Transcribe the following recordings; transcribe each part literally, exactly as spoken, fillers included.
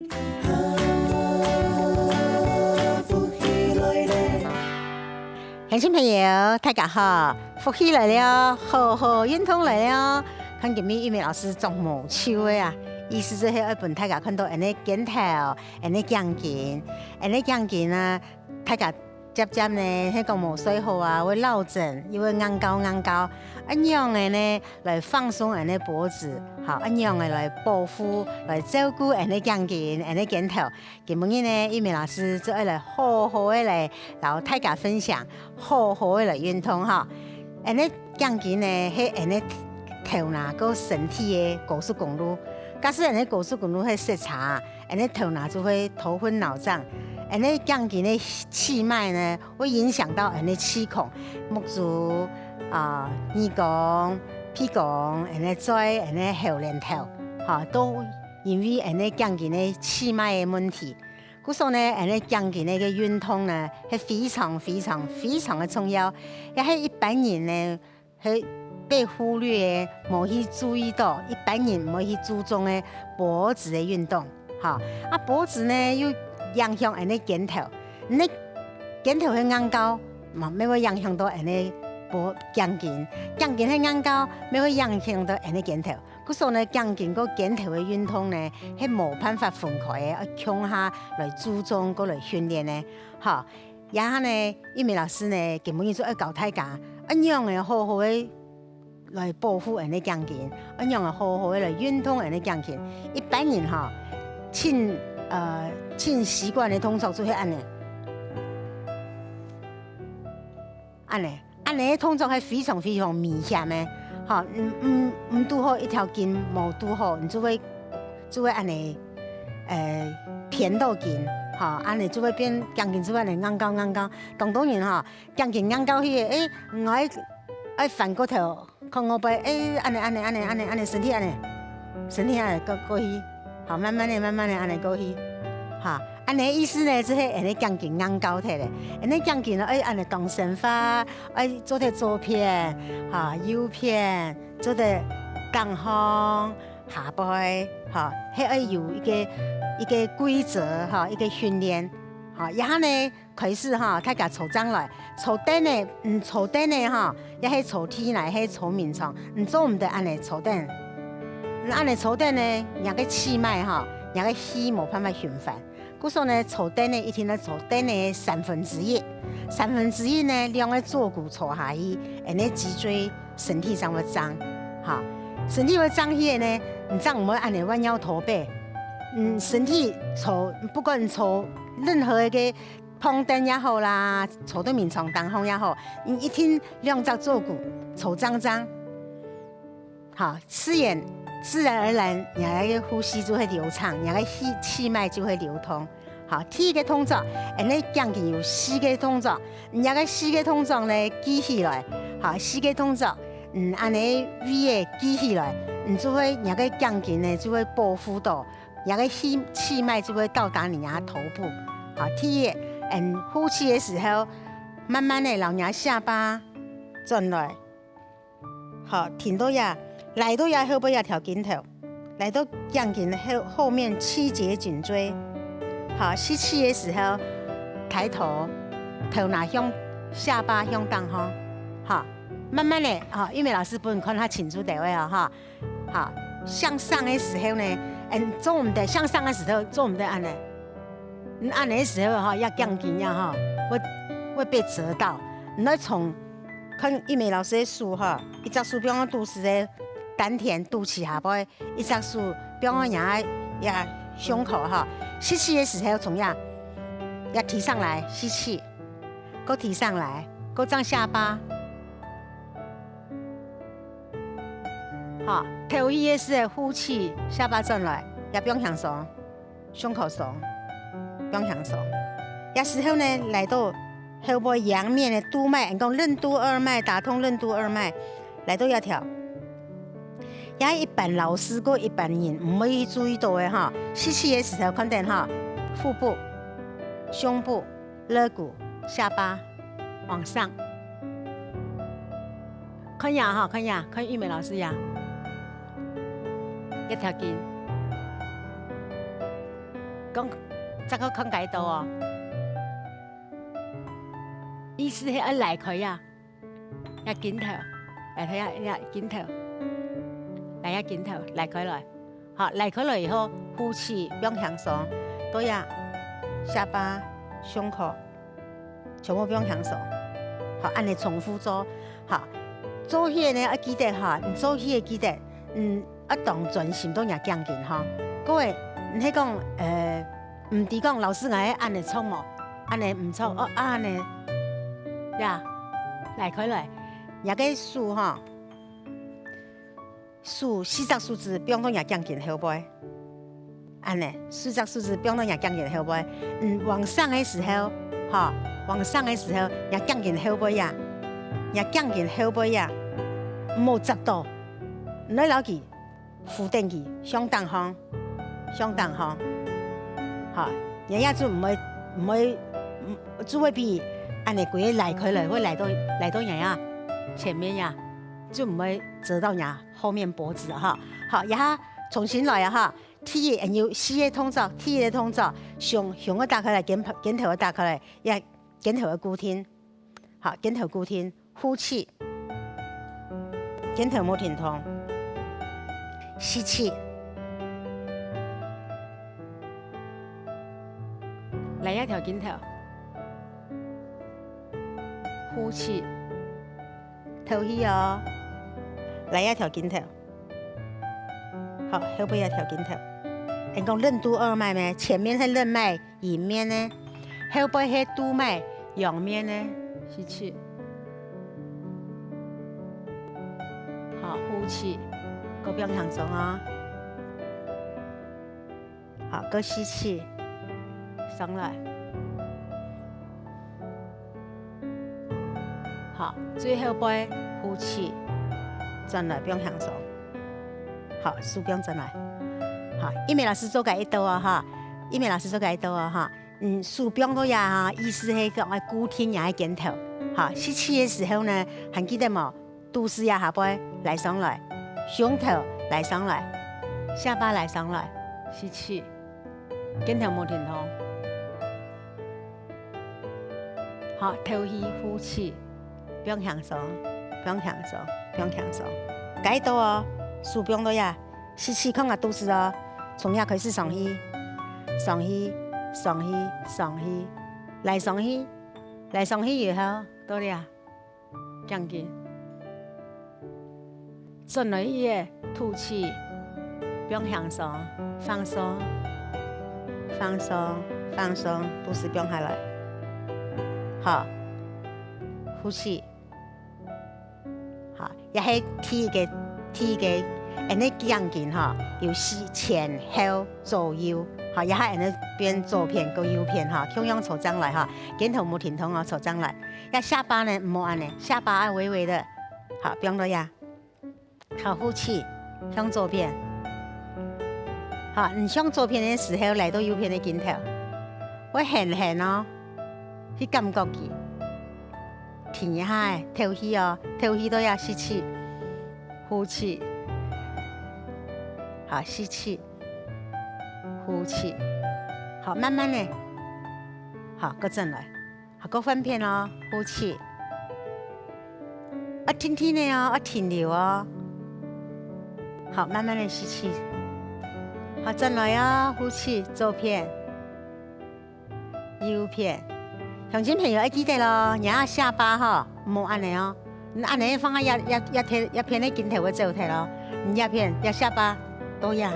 鄉親朋友，大家好，福氣來了，好好運動來了。看今日玉美老師著無袖个啊，意思就係愛分大家看著𠊎个肩頭，𠊎个頸根，𠊎个頸根啊，大家 漸漸呢，係講無睡好啊，會落枕，又會硬高硬高。恁樣个呢，來放鬆𠊎个脖子，好，恁樣个來保護、來照顧𠊎个頸根、𠊎个肩頭。今晡日呢，玉美老師就愛來好好个來摎大家分享，好好个來運動哈。𠊎个頸根呢，係𠊎个頭那个身體个高速公路。假使𠊎个高速公路係塞車， 𠊎个頭那就會頭昏腦脹，𠊎个頸根个氣脈呢，會影響到𠊎个氣孔、目珠、啊、耳公、鼻公，𠊎个嘴、𠊎个喉嗹頭，哈，都因為𠊎个頸根个氣脈个問題。故所呢，𠊎个頸根个運動呢，係非常非常非常个重要，也係一般人呢， 係被忽略个，無去注意到，一般人毋會去注重个脖子个運動，哈。啊，脖子呢又影響𠊎个肩頭，你个肩頭係硬高，嘛，乜會影響到𠊎个脖頸根，頸根係硬高，乜會影響到𠊎个肩頭。故所呢，頸根个肩頭个運動呢，係無辦法分開个，愛共下來注重，過來訓練个，哈。 這下呢，玉美老師呢，今晡日就愛教大家，仰般个好好个來保護𠊎个頸根，仰般个好好个來運動𠊎个頸根。一般人哈，盡呃盡習慣个動作就係恁仔，恁仔。 恁仔个動作係非常非常危險个，吼，毋毋毋堵好一條筋無堵好，你就會就會恁仔，呃，偏到筋，吼，恁仔就會變頸根就會恁仔硬高硬高。當多人吼，頸根硬高去，欸，𠊎愛愛翻過頭，看後背，欸，恁仔恁仔恁仔恁仔恁仔，身體恁仔，身體恁仔過過去，好，慢慢仔慢慢仔恁仔過去，哈。 恁仔意思呢，就係𠊎个頸根硬高忒咧。𠊎个頸根呢，愛恁仔當生活，愛做得左片，哈，右片，做得頂項、下背，哈，係愛有一個一個規則，哈，一個訓練，哈。這下呢，開始哈，大家坐正來，坐凳呢，嗯，坐凳呢，哈，也係坐地泥，係坐眠床，你做毋得恁仔坐凳。你恁仔坐凳呢，若个氣脈哈，若个氣無辦法循環。 故所呢，坐凳呢，一定愛坐凳个三分之一。三分之一呢，兩个坐骨坐下去，恁仔脊椎身體正會正，哈。身體會正去个呢，你正毋會恁仔彎腰駝背。嗯，身體坐，不管坐任何一個膨凳也好啦，坐到眠床頂項也好，你一定兩隻坐骨坐正正。 好，自然自然而然，若个呼吸就會流暢，若个氣氣脈就會流通。好，第一個動作，𠊎个頸根有四個動作，若个四個動作呢記起來，好，四個動作，嗯，恁仔位仔記起來，你就會若个頸根呢就會保護到，若个氣氣脈就會到達你若頭部。好，第一，嗯，呼氣个時候，慢慢仔摎若下巴轉來。 好，停到這，來到這後背這條筋頭，來到頸根後後面氣節頸椎。好，吸氣个時候，抬頭，頭那向下巴向頂吼。好，慢慢仔，好，玉美老師分你看較清楚兜仔哦，哈。好，向上个時候呢，嗯，做毋得，向上个時候做毋得恁仔。 你恁仔个時候吼，這頸根呀吼，會會被折到。你愛從看玉美老師个手吼，一隻手放到肚屎个丹田肚臍下背，一隻手放到若个這胸口吼。吸氣个時候從這這提上來，吸氣，過提上來，過正下巴。好，敨氣个時候呼氣，下巴轉來，這放輕鬆。 胸口鬆，放輕鬆。這時候呢，來到後背陽面个督脈，人講任督二脈，打通任督二脈，來到這條。這一般老師過一般人毋會注意到个哈，吸氣个時候看等哈，腹部、胸部、肋骨、下巴往上。 看呀哈，看呀，看玉美老師呀，這條筋。當，再過看該到哦。意思係愛拉開呀，這筋頭，拉開呀，這筋頭，拉這筋頭，拉開來。好，拉開來以後，呼氣，放輕鬆，到這下巴、胸口，全部放輕鬆。好，恁呢重複做。好，做戲呢，愛記得哈，你做戲愛記得，嗯， 愛當專心到若頸根吼。各位，你係講，呃，毋知講老師𠊎係恁呢著無？恁呢毋著，哦，恁呢，呀，拉開來，若个手吼，手四隻手指放到若頸根後背，恁呢，四隻手指放到若頸根後背，嗯，往上个時候，吼，往上个時候，若頸根後背呀，若頸根後背呀，毋好接到，毋好摎佢 扶等佢，向頂項，向頂項。好，人家就毋會，毋會，嗯，就會分恁呢歸个拉開來，會拉到，拉到人家前面呀，就毋會遮到人家後面脖子哈。好，這下重新來啊哈。第一，有四个動作，第一个動作，胸，胸愛打開來，肩，肩頭愛打開來，也肩頭愛固定。 好，肩頭固定，呼氣，肩頭莫停動，吸氣，來一條筋頭，呼氣，透氣哦，來一條筋頭，好，後背一條筋頭。人講任督二脈咩？前面係任脈， 陰面呢，後背係督脈，陽面呢，吸氣。好，呼氣，過放輕鬆哦。好，過吸氣，上來。好，最後背呼氣，轉來放輕鬆。好，手放轉來。好，一鳴老師做个一到哦哈，一鳴老師做个一到哦哈。 嗯，手放到這哈，意思係講愛固定若个肩頭。哈，吸氣个時候呢，還記得無？肚屎這下背拉上來，胸頭拉上來，下巴拉上來，吸氣，肩頭莫停動。好，透氣呼氣，放輕鬆，放輕鬆，放輕鬆。該到哦，手放到這， 吸氣，囥啊肚屎哦，從這開始上去，上去，上去，上去，來上去，來上去以後，到這，頸根。轉來去个吐氣，放輕鬆，放鬆，放鬆，放鬆，肚屎放下來。好，呼氣。 好，這係第一个，第一个，𠊎等个頸根吼，有四前後左右，好，這下𠊎等變左片跟右片吼，共樣坐正來吼，肩頭莫停動哦，坐正來。這下巴呢，毋好恁呢，下巴愛微微个，好，放到這。好，呼氣，向左片。好，你向左片个時候，拉到右片个肩頭，會絚絚哦，去感覺佢。 停一下，透氣哦，透氣到這吸氣，呼氣。好，吸氣，呼氣。好，慢慢个。好，過轉來。好，過換片哦，呼氣。啊，定定个哦，啊，停留哦。好，慢慢个吸氣。好，轉來哦，呼氣，左片。 右片。鄉親朋友愛記得咯，若下巴吼，毋好恁呢哦。你恁呢放啊，這，這，這片，這片个肩頭會走忒咯。你這片，這下巴，到這。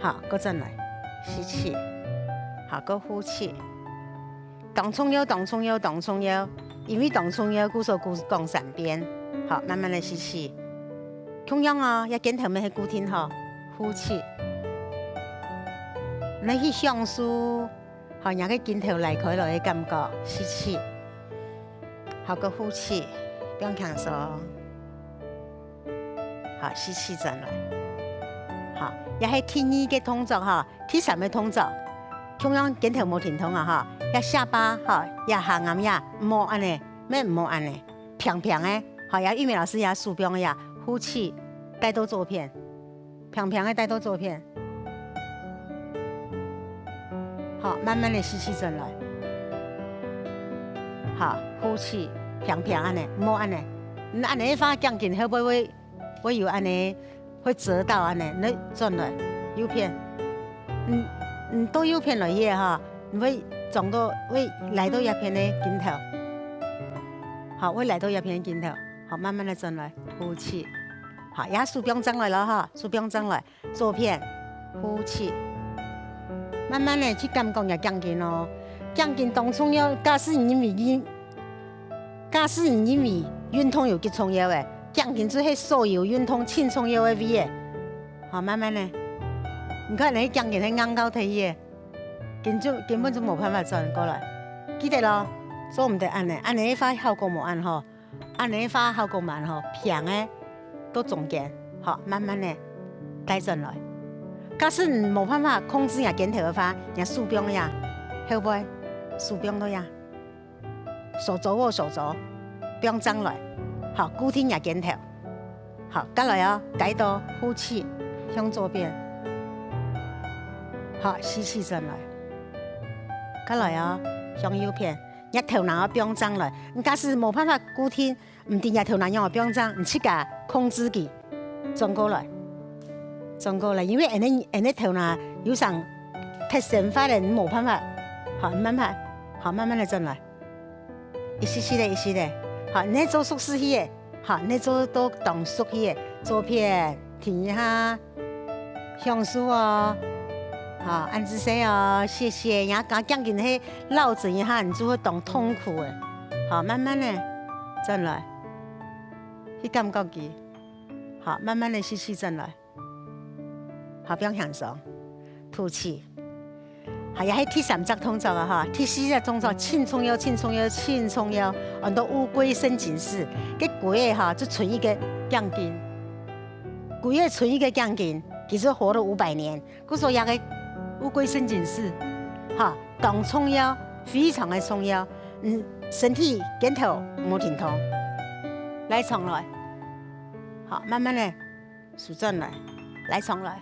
好，過轉來，吸氣。好，過呼氣。當重要，當重要，當重要。因為當重要，故所故講三遍。好，慢慢个吸氣。共樣哦，這肩頭乜係固定吼，呼氣。來去享受 好，若个肩頭拉開來个感覺，吸氣。好，過呼氣，放輕鬆。好，吸氣轉來。好，這係第二个動作吼，第三个動作，共樣肩頭莫停動啊吼，這下巴吼，這下頷這，毋好恁呢，乜毋好恁呢，平平个，好，這玉美老師這手放个這，呼氣，帶到左片。 平平个帶到左片。好，慢慢个吸氣轉來。好，呼氣，平平恁呢，毋好恁呢。你恁呢个話，頸根後背會，會有恁呢，會折到恁呢。你轉來，右片。嗯，嗯，到右片來去个哈，你會撞到，會拉到這片个筋頭。好，會拉到這片个筋頭。好，慢慢个轉來，呼氣。好，這手放正來了哈，手放正來。 左片，呼氣。慢慢个去感覺若頸根哦。頸根當重要，假使你認為運，假使你認為運動有幾重要誒，頸根就係所有運動盡重要个位誒。好，慢慢个，你看你頸根係硬到忒去誒，根本就，根本就無辦法轉過來。記得咯，做毋得恁呢，恁呢个話效果無恁好。 恁呢个話效果慢吼，平个到中間，好，慢慢个帶轉來。假使你無辦法控制若肩頭个話，若手放這，後背，手放到這，手肘握手肘，放正來，好，固定若肩頭。好，再來哦，該到呼氣，向左片。好，吸氣轉來。再來哦，向右片。 若頭那愛放正來。你假使無辦法固定，毋知若頭那仰仔放正，你自家控制佢，轉過來，轉過來，因為恁呢，恁呢頭那有成忒生發了，你無辦法。好，慢慢，好，慢慢个轉來，一息息个，一息个，好，你做熟事去个。 好，你做到當熟去个，左片停一下，享受哦。好，恁仔細哦，謝謝。若講頸根係落枕一下，你就會當痛苦个。好，慢慢个轉來，去感覺佢。好，慢慢个吸氣轉來。 好，放輕鬆，吐氣。好，這係第三隻動作啊哈，第四隻動作盡重要、盡重要、盡重要，安到烏龜伸緊式。該龜仔哈，就伸一个頸根，龜仔伸一个頸根，佢就活了五百年。故所這个烏龜伸緊式，哈，當重要，非常个重要。嗯，身體肩頭莫停動，來，轉來，好，慢慢个 收轉來，來，轉來。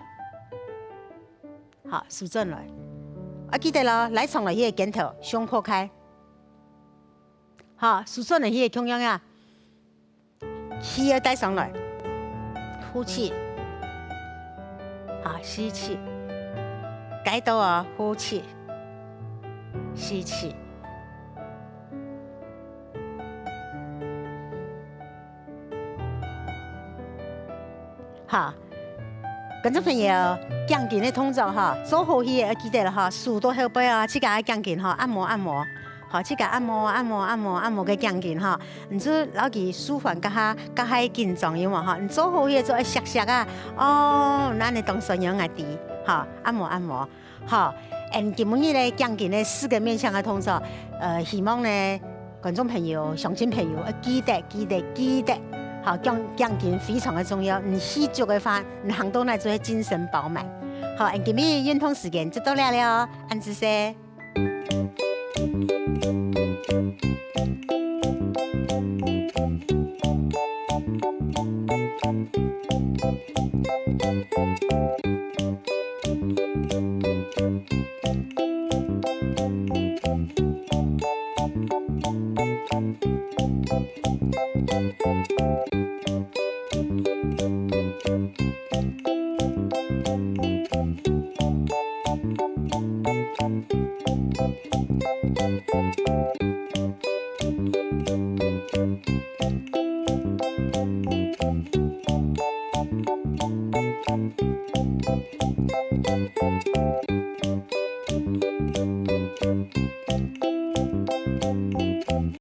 好，收轉來。啊，記得咯，來，轉來，這个肩頭，胸破開。好，收轉來，這个共樣啊。氣要帶上來，呼氣。好，吸氣。該到哦，呼氣，吸氣。 好，觀眾朋友，頸根个動作哈，做好去个愛記得了哈，手到後背啊，自家个頸根哈，按摩按摩，好，自家按摩按摩按摩按摩个頸根哈，你就摎佢舒緩，該下該下緊張有無哈？你做好去个就愛錫錫啊，哦，恁呢當酸軟啊知，哈，按摩按摩。 好，恁今晡日呢，頸根个四个面向个動作，呃，希望呢，觀眾朋友、鄉親朋友，愛記得、記得、記得。好，頸，頸根非常个重要，你氣足个話，你行到哪就會精神飽滿。好，恁今晡日運動時間就到這了哦，恁仔細。